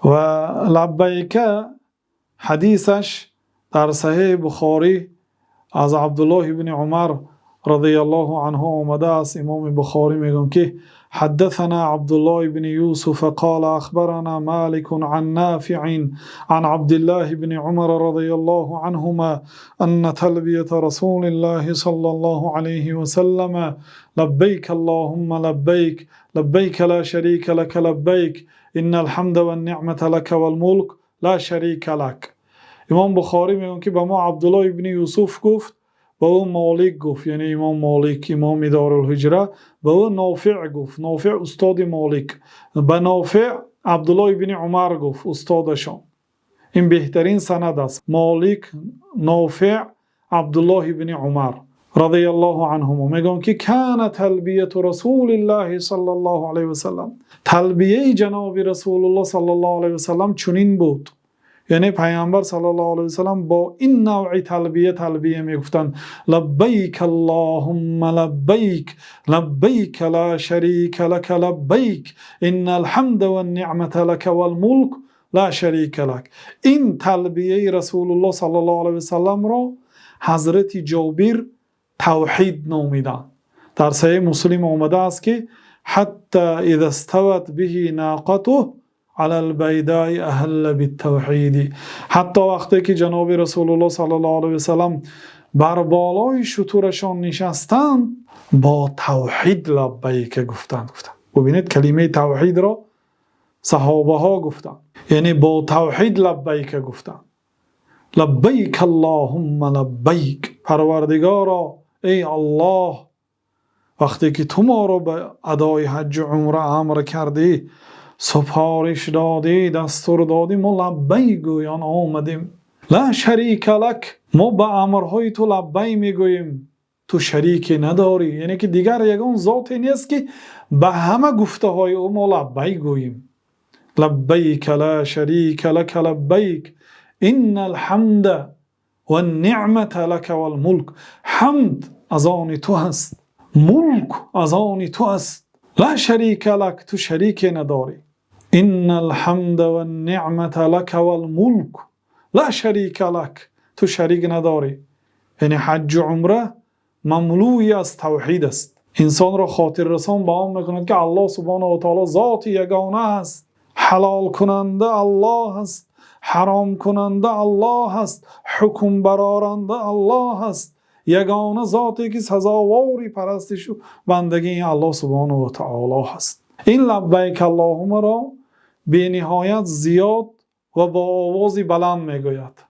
Ва лаббайк ҳадисаш дар Саҳеҳи Бухорӣ аз Абдуллоҳ ибни Умар розияллоҳу анҳу омадааст. Имом Бухорӣ мегӯяд, ки: "ҳаддасано Абдуллоҳ ибни Юсуф қола ахбароно Молик ан Нофеъ ан Абдуллоҳ ибни Умар розияллоҳу анҳумо анна талбията расулиллоҳи саллаллоҳу алайҳи васаллам лаббайк аллоҳумма лаббайк, лаббайк ло шарика лака лаббайк, иннал ҳамда ван неъмата лака вал мулк ло шарика лак". Имом Бухорӣ мегӯяд, ки ба мо Абдуллоҳ ибни Юсуф гуфт, ба ӯ Молик гуфт, яъне Имом Молик, имоми дорулҳиҷра, ба ӯ Нофеъ гуфт, Нофеъ устоди Молик, ба Нофеъ Абдуллоҳ ибни Умар гуфт, устодашон. Ин беҳтарин санад аст: Молик, Нофеъ, Абдуллоҳ ибни Умар розияллоҳу анҳум. Мегӯянд, ки كانت تلبية رسول الله صلى الله عليه وسلم, талбияи ҷаноби Расулуллоҳ саллаллоҳу алайҳи васаллам чунин буд, яъне Паёмбар саллаллоҳу алайҳи васаллам бо ин навъи талбия талбия мегуфтанд: "لبيك اللهم لبيك، لبيك لا شريك لك لبيك، إن الحمد والنعمة لك والملك لا شريك لك". Ин талбияи Расулуллоҳ саллаллоҳу алайҳи васалламро Ҳазрати Ҷобир тавҳид номиданд. Дар Саҳеҳи Муслим омадааст, ки "حتى إذا استوت به ناقته على البيداء أهل بالتوحيد". Ҳатто вақте ки ҷаноби Расулуллоҳ саллаллоҳу алайҳи васаллам бар болои шутурашон нишастанд, бо тавҳид лаббайка гуфтанд. Бубинед, калимаи тавҳидро саҳобаҳо гуфтанд, яъне бо тавҳид лаббайка гуфтанд: "لبيك اللهم لبيك". Парвардигоро, эй Аллоҳ, вақте ки ту моро ба адои ҳаҷҷу умра амр кардӣ, супориш додӣ, дастур додӣ, мо лаббайк гӯён омадем. "لا شريك لك", мо ба амрҳои ту лаббай мегӯем, ту шарике надорӣ, яъне ки дигар ягон зоте нест, ки ба ҳама гуфтаҳои ӯ мо лаббай гӯем. "لبيك لا شريك لك لبيك، إن الحمد والنعمة لك والملك". Ҳамд аз они ту ҳаст, мулк аз они ту аст. "لا شريك لك", ту шарике надорӣ. "إن الحمد والنعمة لك والملك لا شريك لك", ту шарик надорӣ. Яъне ҳаҷҷу умра мамлӯи аз тавҳид аст. Инсонро хотиррасон ба он мекунад, ки Аллоҳ субҳонаҳу ва таоло зоти ягона аст, ҳалолкунанда Аллоҳ аст, ҳаромкунанда Аллоҳ аст, ҳукмбароранда Аллоҳ аст. Ягона зоте, ки сазовори парастишу бандагии Аллоҳ субҳонаҳу ва таоло ҳаст. Ин лаббайк аллоҳумаро бениҳоят зиёд ва бо овози баланд мегӯяд.